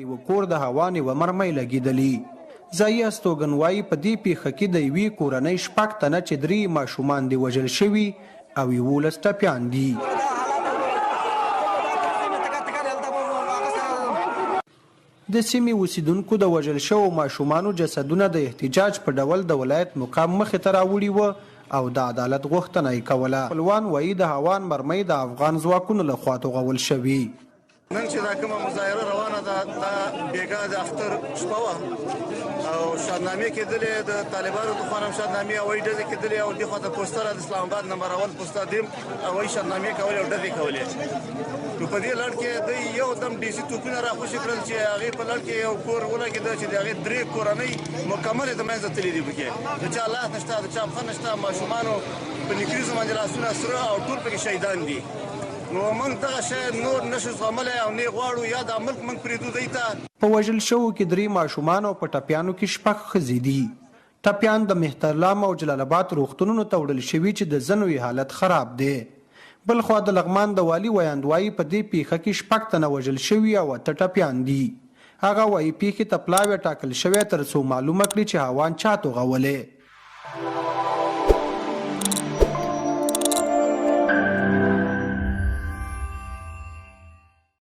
یوه کور د هاوان یوه مرمۍ لګېدلې. ځايي استوګن وايي، په دې پېښه کې د یوې کورنۍ شپږ تنه چې درې یې ماشومان دي وژل شوي او 11 ټپیان دي. د سیمې اوسېدونکو د وژل شوو ماشومانو جسدونه د احتجاج په ډول د ولایت مقام مخې ته راوړي و او د عدالت غوښتنه یې کوله. خپلوان وايي، د هاوان مرمۍ د افغان ځواکونو له خوا توغول شوې. نن چې دا کومه مظاهره روانه ده، دا بیګا د اختر شپه وه او شادنامې کېدلې، د طالبانو د خوا نه هم شادنامې هوایي ډزې کېدلې او دې خوا ته پوسته را د اسلام آباد نمبر اول پوسته دیم هوایي شادنامې کولې او ډزې کولې. نو په دې لړ کې دی یو دم ډیزي توپونه راخوشې کړل چې هغې په لړ کې یو کور ولګېده چې د هغې درې کورنۍ مکملې د منځه تللې دي. پکې د چا لاس نشته، د چا پښه نشته، ماشومانو په نکریزو باندې لاسونه سره او ټول پکې شهیدان دي. نو موږ دغه شی نور نه شو زغملی او نه یې غواړو، یا دا ملک موږ پرېږدو دوی ته. په وژل شوو کې درې ماشومان او په ټپیانو کې شپږ ښځې دي. ټپیان د مهترلام او جلال اباد روغتونونو ته وړل شوي چې د ځینو یې حالت خراب دی. بلخوا د لغمان د والي ویاند وايي، په دې پېښه کې شپږ تنه وژل شوي او اته ټپیان دي. هغه وايي، پېښې ته پلاوی ټاکل شوی ترڅو معلومه کړي چې هاوان چا توغولی.